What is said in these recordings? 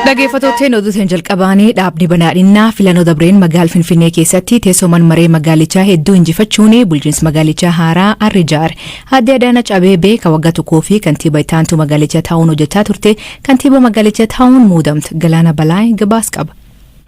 Dhaggeeffattootni oduutiin jalqabaanii dhaabni badhaadhinnaa filannoo dabreen magaala Finfinnee keessatti teessoo maree magaalichaa hedduu injifachuun bulchiinsa magaalichaa haaraa har'a ijaare. Aadde Adaanach Abeebee kan waggaa tokkoo fi kantiibaa itti aantuu magaalichaa ta'uun hojjechaa turte kantiibaa magaalichaa ta'uun muudamte. Galaana Balaay gabaas qaba.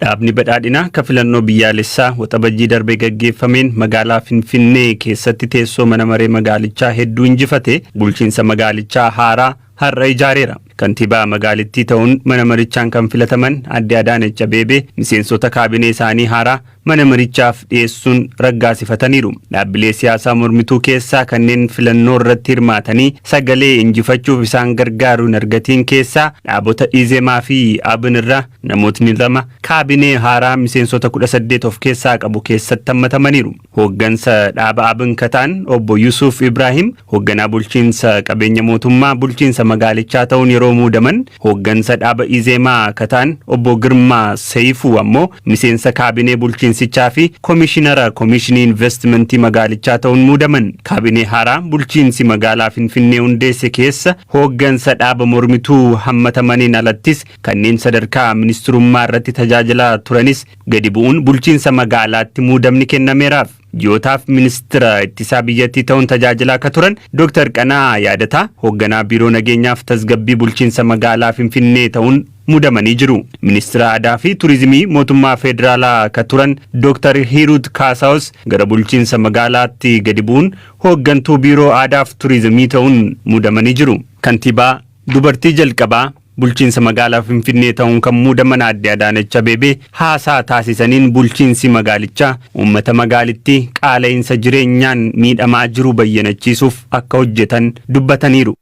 Dhaabni badhaadhinaa kan filannoo biyyaalessaa waxabajjii darbee gaggeeffameen magaalaa Finfinnee keessatti teessoo mana maree magaalichaa hedduu injifate bulchiinsa magaalichaa haaraa har'a ijaareera. Kantiibaa magaalittii ta'uun mana marichaan kan filataman Aadde Adaanech Abeebee miseensota kaabinee isaanii haaraa mana marichaaf dhiyeessuun raggaasifataniiru. Dhaabbilee siyaasaa mormituu keessaa kanneen filannoo irratti hirmaatanii sagalee injifachuuf isaan gargaaru hin argatiin keessaa dhaabota Izemaa fi Abin irraa namootni lama kaabinee haaraa miseensota 18 of keessaa qabu keessatti hammatamaniiru. Hooggansa dhaaba Abin Kataan obbo Yusuf Ibrahim hoogganaa bulchiinsa qabeenya mootummaa bulchiinsa magaalichaa ta'uun yeroo muudaman, hooggansa dhaaba Izemaa Kataan obbo Girmaa Seeyifuu ammoo miseensa kaabinee bulchiinsichaa fi koomishinara koomishinii investimentii magaalichaa ta'uun muudaman. Kaabinee haaraa bulchiinsi magaalaa Finfinnee hundeesse keessa hooggansa dhaaba mormituu hammatamaniin alattis kanneen sadarkaa ministirummaa irratti tajaajilaa turanis gadi bu'uun bulchiinsa magaalaatti muudamni kennameeraaf. Ji'ootaaf ministira ittisaa biyyattii ta'uun tajaajilaa akka turan Dr. Qanaa Yaadataa hoogganaa biiroo nageenyaaf tasgabbii bulchiinsa magaalaa Finfinnee ta'uun muudamanii jiru. Ministira aadaa fi turizimii mootummaa federaalaa akka turan Dr. Hiruut Kaasaawus gara bulchiinsa magaalaatti gadi bu'uun hooggantuu biiroo aadaa fi turizimii ta'uun muudamanii jiru. Kantiibaa dubartii jalqabaa bulchiinsa magaalaa Finfinnee ta'uun kan muudaman Aadde Adaanech Abeebee haasaa taasisaniin bulchiinsi magaalichaa uummata magaalittii qaala'insa jireenyaan miidhamaa jiru bayyanachiisuuf akka hojjetan dubbataniiru.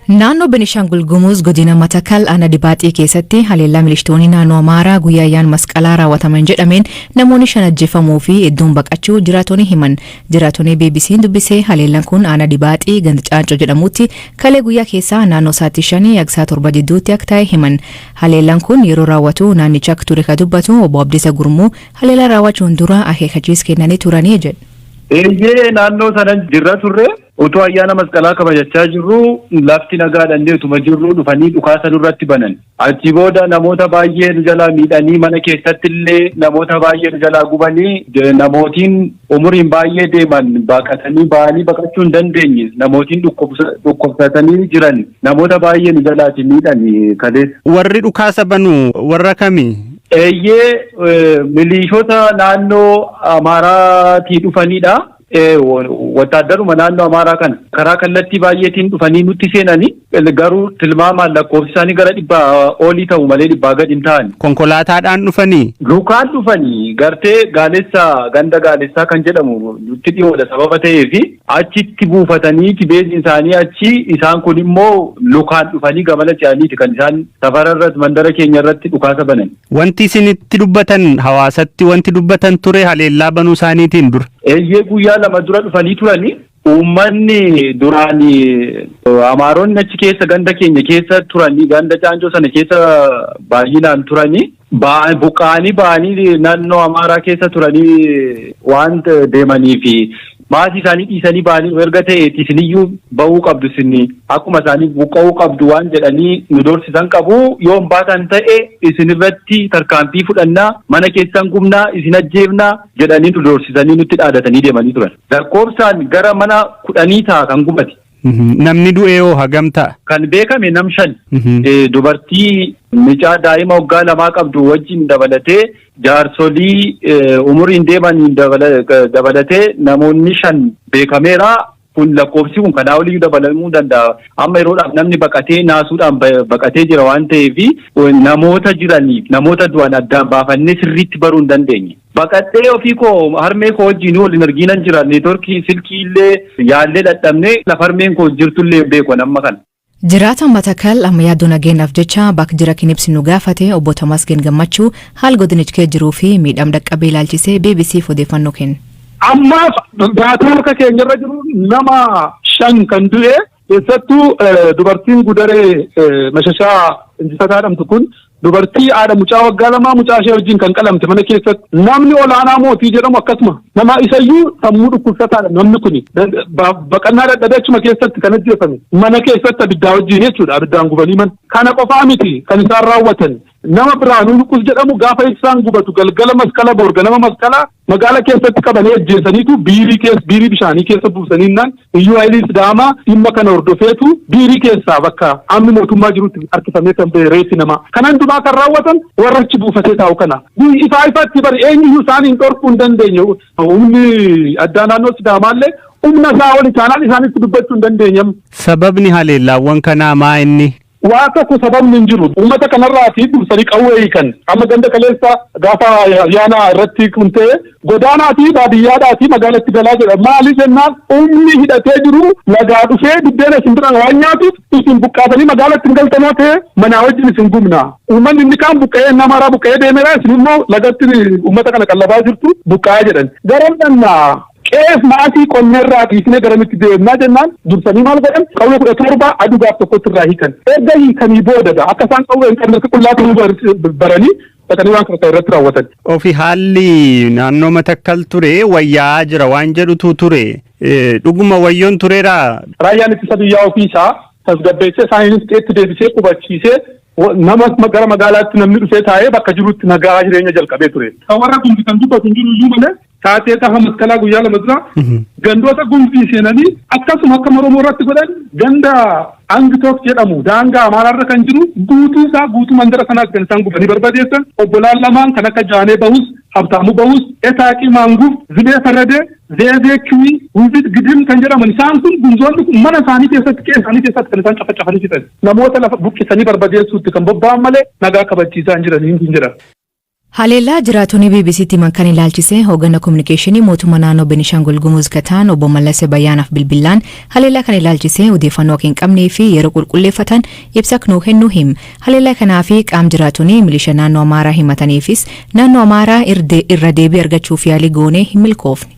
Naannoo Benishaangul Gumuz godina Matakal aanaa Dibaaxii keessatti haleellaa milishoonni naannoo Amaaraa guyyaa ayyaana masqalaa raawwataman jedhameen namoonni shan ajjeefamuu fi hedduun baqachuu jiraatonni himan. Jiraatonni BBC'n dubbisee haleellaan kun aanaa Dibaaxii ganda Caancoo jedhamutti kalee guyyaa keessaa naannoo sa'aatii 5 hanga 7 jidduutti akka ta'e himan. Haleellaan kun yeroo raawwatu naannicha akka ture kan dubbatu obbo Abdiisa Gurmuu haleellaa raawwachuun dura akeekkachiisa kennanii turanii jedhu. Eeyyee, naannoo sana jirra turre. Utuu ayyaana masqalaa kabajachaa jirru, lafti nagaadhaan utuma jirru dhufanii dhukaasa nurratti banan. Achi booda namoota baay'ee nu jalaa miidhanii, mana keessatti illee namoota baay'ee nu jalaa gubanii, namootiin umuriin baay'ee deeman baqatanii ba'anii baqachuu hin dandeenye, namootiin dhukkubsatanii jiran namoota baay'ee nu jalaati miidhanii kaleessa. Warri dhukaasa banu warra kami? Eeyyee, milishoota naannoo Amaaraatii dhufanidha. Wattaaddaruma naannoo Amaaraa kana karaa kallattii baay'eetiin dhufanii nutti seenanii, garuu tilmaamaan lakkoofsi isaanii gara 100 olii ta'u malee 100 gadi hin ta'an. Konkolaataadhaan dhufanii? Lukaan dhufanii, gartee Gaalessaa, ganda Gaalessaa kan jedhamu nutti dhiyoodha sababa ta'eefi achitti buufatanii beeziin isaanii achi. Isaan kun immoo lukaan dhufanii gamana ce'aniiti kan isaan safara irratti, mandara keenya irratti dhukaasa banan. Wanti isinitti dubbatan, hawaasatti wanti dubbatan ture haleellaa banuu isaaniitiin dura? Eeyyee, guyyaa 2 dura dhufanii turanii. Uummanni duraan Amaaronni achi keessa ganda keenya keessa turanii, ganda Caancoo sana keessa baay'inaan turanii, buqqa'anii ba'anii naannoo Amaaraa keessa turanii waan deemanii fi maasii isaanii dhiisanii ba'anii erga ta'e, isiniyyuu ba'uu qabdu, isin akkuma isaanii buqqa'uu qabdu waan jedhanii nu doorsisan qabu. Yoo hin baatan ta'e isin irratti tarkaanfii fudhannaa, mana keessan gubnaa, isin ajjeefnaa jedhanii nu doorsisanii nutti dhaadatanii deemanii turan. Lakkoofsaan gara mana 10 ta'a kan gubate. Namni du'ee hoo hagam ta'a? Kan beekame nam shan. Dubartii mucaa daa'ima waggaa 2 qabdu wajjin dabalatee, jaarsolii umuriin deeman dabalatee namoonni shan beekameera. Kun lakkoofsi kun kanaa oliyyuu dabalamuu danda'a. Amma yeroodhaaf namni baqatee naasuudhaan baqatee jira waan ta'eef, namoota jiraniif namoota du'an addaan baafannee sirriitti baruu hin dandeenye. Baqadhee ofii koo harmee koo wajjin waliin arginan jira. Neetworkii silkii illee yaallee dadhabnee, lafa harmeen koo jirtullee hin beeku amma kana. Jiraatan Matakal amma yaaddoo nageenyaaf jecha bakka jira kan ibsinu gaafate obbo Tamasgeen Gammachuu haal godinichi keessa jiruu fi miidham dhaqqabee ilaalchisee BBCf odeeffannoo kenne. Ammaaf daataa harka keenyarra jiru nama shan kan du'e, keessattuu dubartiin Gudaree Mashashaa Injifataa jedhamtu kun Dubartii haadha mucaa waggaa 2 mucaa ishee wajjin kan qalamte mana keessatti. Namni olaanaa mootii jedhamu akkasuma nama isayyuu sammuu dhukkubsataadha namni kuni. Baqannaa dadhabee achuma keessatti kan ajjeefame mana keessatti abiddaa wajjin jechuudha, abiddaan gubanii mana. Kana qofaa miti kan isaan raawwatan. Nama Biraanuu Nuqus jedhamu gaafa ibsaan gubatu galgala Masqala boor ganama Masqalaa magaala keessatti qabanii ajjeesaniitu biirii keessa, biirii bishaanii keessa buusaniinnaan Iyyuu Haayilii Sidaamaa dhimma kana hordofeetu biirii keessaa bakka amni mootummaa jirutti harkifamee kan ba'e reeffi namaa. Kan hundumaa kan raawwatan warra achi buufatee taa'u kana. Ifaa ifatti bari eenyuyyuu isaan hin dhorkuu hin dandeenye. Humni addaa naannoo Sidaamaallee humna isaa oli taanaan isaanitti dubbachuu hin dandeenye. Sababni haleellaawwan kanaa maa inni? Waa tokko sababni hin jiru. Uummata kanarraatii dursanii qawwee hiikan. Amma ganda kaleessa gaafa yaana irratti kun ta'e godaanaatii baadiyyaadhaatii magaalatti galaa jedha. Maali jennaan humni hidhatee jiru lagaa dhufee buddeena isin bira waan nyaatuuf isin buqqaatanii magaalatti hin galtanoo ta'e manaa wajjin isin gubna. Uummanni inni kaan buqqa'ee nama haaraa buqqa'ee deemeera, isin immoo lagatti uummata kana qallabaa jirtu, buqqa'aa jedhan. Garam dhannaa? Qe'eef maatii qonneerraa dhiisnee garamitti deemnaa jennaan dursanii maal godhan? Qawwee 17 aduu gaaf tokkotti irraa hiikan. Erga hiikanii boodadha akka isaan qawwee hin qabne qullaa ta'uu baranii dhaqanii waan kana irratti raawwatan. Ofi haalli naannoo Matakkal ture wayyaa'aa jira waan jedhutu ture. Dhuguma wayyoon tureeraa? Raayyaan ittisa biyyaa ofiisaa tasgabbeessee isaaniinis qe'eetti deebisee qubachiisee nama gara magaalaatti namni dhufee taa'ee bakka jirutti nagaa jireenya jalqabee ture. Kan warra Gumzi kan dubbatu hin jiru iyyuu malee taatee gaafa Masqalaa guyyaa 2 dura gandoota Gumzii seenanii akkasuma akka Oromoo irratti godhan ganda Angitook jedhamu daangaa Amaaraarra kan jiru guutuu isaa, guutuu mandara sanaas kan isaan gubanii barbadeessan. Obbolaan lamaan kan akka Jaanee Bahus, Habtaamuu Bahus, Etaaqii Maanguuf, Zibee Farradee, Zeezee Kiwii, Wuzit Gidim kan jedhaman, isaan kun Gumzoonni kun mana isaanii keessatti, qe'ee isaanii keessatti kan isaan cafacafanii fixan. Namoota lafa buqqisanii barbadeessuutti kan bobba'an malee nagaa kabachiisaa hin jiran hin jedhan. Haleellaa jiraatonni BBCtti himan kan ilaalchise hoogganaa kominikeeshinii mootummaa naannoo Benishaangul Gumuz Kataan obbo Mallase Bayyaanaaf bilbilaan haleellaa kan ilaalchise odeeffannoo akka hin qabnee fi yeroo qulqulleeffatan ibsa nuu kennuu him. Haleellaa kanaa fi qaam jiraatonni milisha naannoo Amaaraa himataniifis naannoo Amaaraa irra deebii argachuuf yaalii goonee hin milkoofne.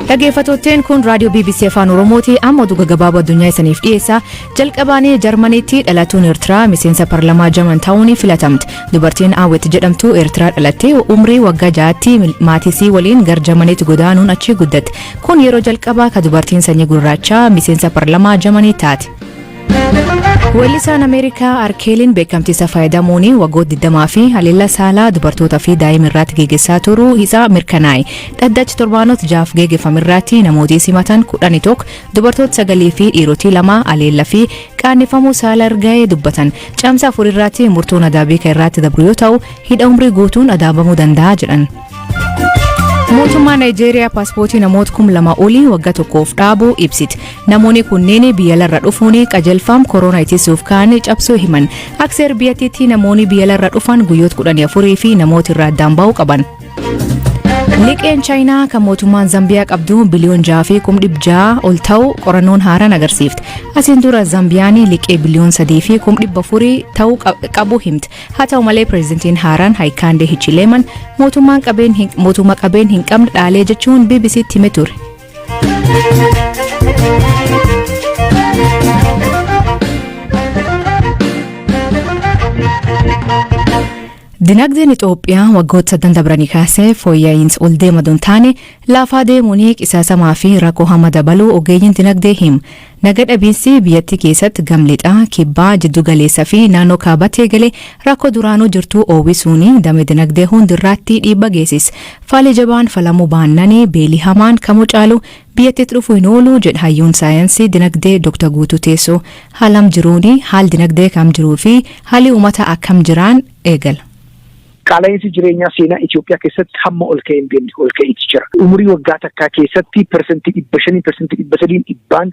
Dhaggeeffattootteen, kun raadiyoo BBC Afaan Oromooti. Amma oduu gaggabaaboo addunyaa isaniif dhiyeessa. Jalqabaanii Jarmaniitti dhalatuun Eertiraa miseensa parlamaa Jarman ta'uun filatamte. Dubartiin Aawet jedhamtu Eertiraa dhalattee umrii waggaa 6tti maatisii waliin gara Jarmaniitti godaanuun achi guddatte. Kun yeroo jalqabaa ka dubartiin sanyii gurraachaa miseensa parlamaa Jarmanii taate. Weellisaan Ameerikaa R. Kelly'n beekamtii isaa fayyadamuun waggoota 20 fi haleellaa saalaa dubartootaa fi daa'ima irratti geggeessaa turuu isaa mirkanaa'e. Dhaddachi torbaanota 6f geggeeffame irratti namooti simatan 11, dubartoota sagalii fi dhiirotii 2, haleellaa fi qaanneffamuu saala erga'ee dubbatan. Caamsaa 4 irratti murtoon adabbii kan irratti dabru yoo ta'u, hidha umrii guutuun adabamuu danda'a jedhan. Mootummaan Naayijeeriyaa paaspoortii namoota 2000 olii waggaa tokkoof dhaabuu ibsite. Namoonni kunneen biyya larra dhufuun qajeelfama koronaa ittisuuf kaan cabsuu himan. Akka seera biyyattiitti namoonni biyya larra dhufan guyyoota 14 fi namoota irraa addaan ba'uu qaban. Liqeen Chaayinaa kan mootummaan Zambiyaa qabdu biliyoon 6 fi 600,000 ol ta'u qorannoon haaraan agarsiifte. Asiin dura Zambiyaan liqee biliyoon 3 fi 400,000 ta'uu qabu himte. Haa ta'u malee pireezidantiin haaraan Haayikaandee Hichileeman mootummaan mootummaa qabeen hin qabne dhaalee jechuun BBCtti hime ture. Dinagdeen Itoophiyaa waggoota sadan dabranii kaasee fooyya'insa ol deema don taane laafaa deemuun qisaasamaa fi rakkoo hama dabaluu ogeeyyiin dinagdee himu. Naga dhabiinsi biyyattii keessatti gamlixaa, kibbaa, jiddu galeessaa fi naannoo kaabaatti eegalee rakkoo duraanuu jirtu oowwisuun damee dinagdee hundirraatti dhiibba geessise. Faalii jabaan falamuu baannanii beelii hamaan kamuu caalu biyyattiitti dhufuu hin oolu jedha hayyuun saayinsii dinagdee Dr. Guutuu Teessoo. Haalam jiruuni haal dinagdee kam jiruu fi haalli uummata akkam jiraan eegala. Qaala'insi jireenyaa seenaa Itoophiyaa keessatti hamma ol ka'ee hin beekne ol ka'eeti jira. Umurii waggaa takkaa keessatti 500%, 300%, 160n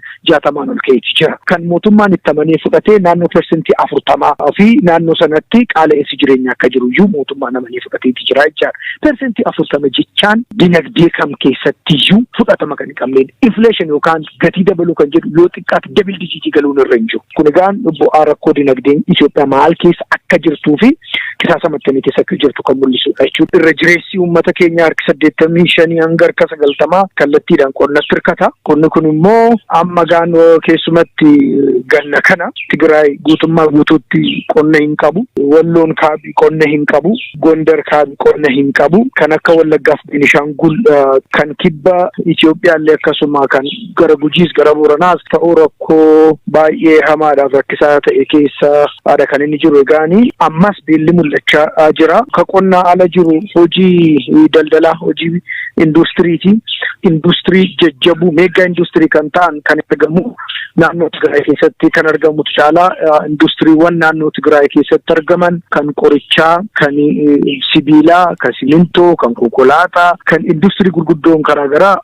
ol ka'eeti jira. Kan mootummaan itti amanee fudhatee naannoo 40% fi naannoo sanatti qaala'insi jireenyaa akka jiru iyyuu mootummaan amanee fudhateeti jira jechaadha. 40% jechaan dinagdee kam keessattiyyuu fudhatama kan hin qabneen inflation yookaan gatii dabaluu kan jedhu yoo xiqqaate double digitii galuun irra hin jiru. Kun egaan bu'aa rakkoo dinagdeen Itoophiyaa maal keessa akka jirtuu fi qisaasama akkamii keessa akka jirtu kan mul'isudha jechuudha. Irra jireessi uummata keenya harki 85 hanga harka 90 kallattiidhaan qonnatti hirkata. Qonni kun immoo amma gaanoo keessumatti ganna kana Tigraay guutummaa guutuutti qonna hin qabu. Walloon kaabii qonna hin qabu. Gondar kaabii qonna hin qabu. Kan akka Wallaggaaf Beenishaangul kan kibba Itoophiyaallee akkasuma kan gara Gujiis gara Booranaas ta'uu rakkoo baay'ee hamaadhaaf rakkisaa ta'e keessa haadha kan inni jiru. Egaanii ammas beelli mul'achaa jira. Ka qonnaa ala jiru hojii daldalaa, hojii industiriiti. Industirii jajjabuu, mega industirii kan ta'an kan argamu naannoo Tigraay keessatti kan argamutu caalaa industiriiwwan naannoo Tigraay keessatti argaman kan qorichaa, kan sibiilaa, kan simintoo, kan konkolaataa, kan industirii gurguddoon karaa garaa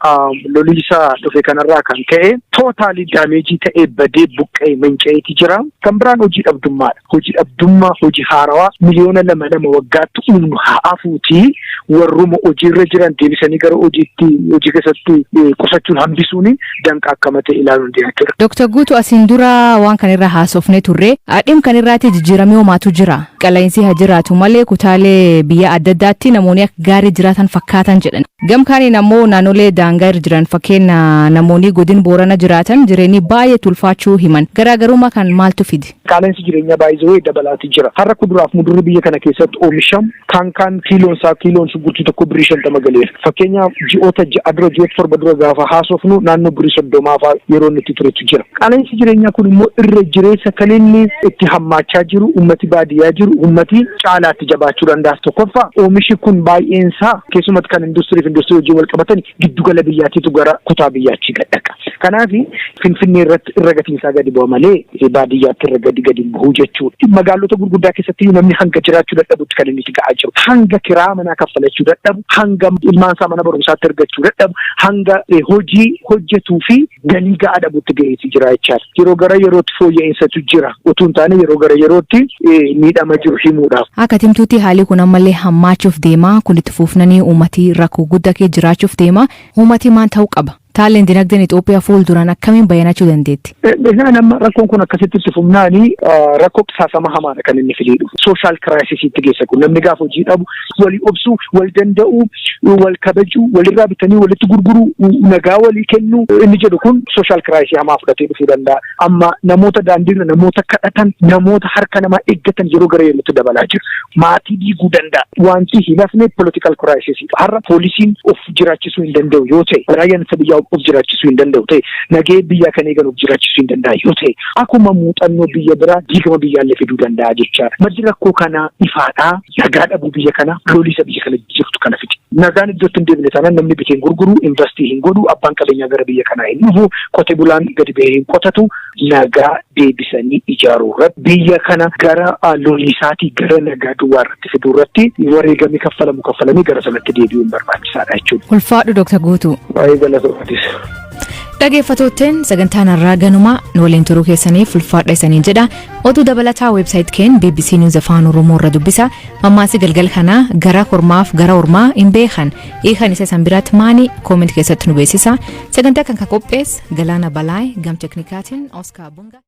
loliisaa dhufe kanarraa kan ka'e totally damage ta'ee badee buqqa'ee manca'eeti jira. Kan biraan hojii dhabdummaadha. Hojii dhabdummaa, hojii haarawaa miliyoona 2 2 waggaatti uumnu haa hafuutii, warruma hojiirra jiran deebisanii gara hojiitti hojii keessatti qusachuun hambisuun danqa akkama ta'e ilaaluun jechuudha. Dooktar Guutuu, asiin dura waan kan irra haasofne turre. Dhimma kan irraatti jijjiiramee homaatu jira. Qala'iinsi haa jiraatu malee kutaalee biyya adda addaatti namoonni akka gaarii jiraatan fakkaatan jedhan. Gamkaaniin ammoo naannolee daangaa irra jiran, fakkeenya namoonni godin Boorana jiraatan, jireenyi baay'ee tulfaachuu himan. Garaagarummaa kan maaltu fide? Qaala'insi jireenyaa baay'ee dabalaati jira. Har'a kuduraaf mudurri biyya kana keessatti oomishamu kan kiiloon isaa, kiiloon shunkurtii tokko birrii 50 galeera. Fakkeenyaaf, ji'oota 6 dura, ji'oota 7 dura gaafa haasofnu naannoo birrii 30 fa'aa yeroo inni itti turetu jira. Qaala'insi jireenyaa kun immoo irra jireessa kan inni itti hammaachaa jiru ummati baadiyyaa jiru, ummati caalaatti jabaachuu danda'a. Tokkoffaa, oomishi kun baay'een isaa keessumatti kan industirii fi industirii wajjin wal qabatan giddugala biyyaatiitu gara kutaa biyyaatti gad dhaqa. Kanaaf Finfinnee irratti irra gatiin isaa gadi bu'a malee baadiyyaatti irra gadi gadi bu'uu jechuudha. Magaalota gurguddaa keessatti namni hanga jiraachuu dadhabutti kan inni itti ga'aa jiru. Hanga kiraa manaa kaffalachuu dadhabu, hanga ilmaan isaa mana barumsaatti ergachuu dadhabu, hanga hojii hojjetuu fi galii ga'aa dhabutti ga'eetii jira jechaadha. Yeroo gara yerootti fooyya'insaatu jira. Utuu hin taane yeroo gara yerootti miidhama jiru himuudhaaf. Akka timtuutti haalli kun ammallee hammaachuuf deema. Kun itti fufnanii uummatii rakkoo guddaa keessa jiraachuuf deema. Uummatii maal ta'uu qaba? Taalleen dinagdeen Itoophiyaa fuulduraan akkamiin bayanachuu dandeetti? Isaan amma rakkoon kun akkasitti itti fufnaanii rakkoo qisaasama hamaadha kan inni fidee dhufu. Social crisisiitti geessa kun. Namni gaafa hojii dhabu walii obsuu, wal danda'uu, wal kabajuu, walirraa bitanii walitti gurguruu, nagaa walii kennuu inni jedhu kun social crisisii hamaa fudhatee dhufuu danda'a. Amma namoota daandiirra, namoota kadhatan, namoota harka namaa eeggatan yeroo gara yerootti dabalaa jiru. Maatii diiguu danda'a. Wanti hin hafne political crisisii. Har'a poolisiin of jiraachisuu hin danda'u yoo ta'e, raayyaan ittisa biyyaa of jiraachisuu hin danda'u ta'e, nagee biyyaa kan eegan of jiraachisuu hin danda'a yoo ta'e, akkuma muuxannoo biyya biraa diigama biyyaallee fiduu danda'a jechaadha. Maddi rakkoo kanaa ifaadhaa, nagaa dhabuu biyya kanaa, loliisa biyya kana jirtu kana fide. Nagaan iddootti hin deebine taanaan namni bitee hin gurguru, invest hin godhu, abbaan qabeenyaa gara biyya kanaa hin dhufu, qote bulaan gadi bahee hin qotatu. Nagaa deebisanii ijaaruu irratti, biyya kana gara loliisaatii gara nagaa duwwaa irratti fiduu irratti wareegamni kaffalamu kaffalamee gara sanatti deebi'uun barbaachisaadha jechuudha. Ulfaadhu, Dooktar Guutuu. Baay'ee galatoomatis. Dhageeffattootteen, sagantaan har'aa ganuma. Nu waliin turuu keessaniif ulfaadha isaniin jedha. Oduu dabalataa website keen BBC News Afaan Oromoo irra dubbisa. Mammaasi galgal kanaa gara kormaaf gara ormaa hin beekan. Hiikan isa isan biraatti maani? Comment keessatti nu beeksisa. Sagantaa kan ka qopheesse Galaana Balaay, gam teknikaatiin Oscar Bunga.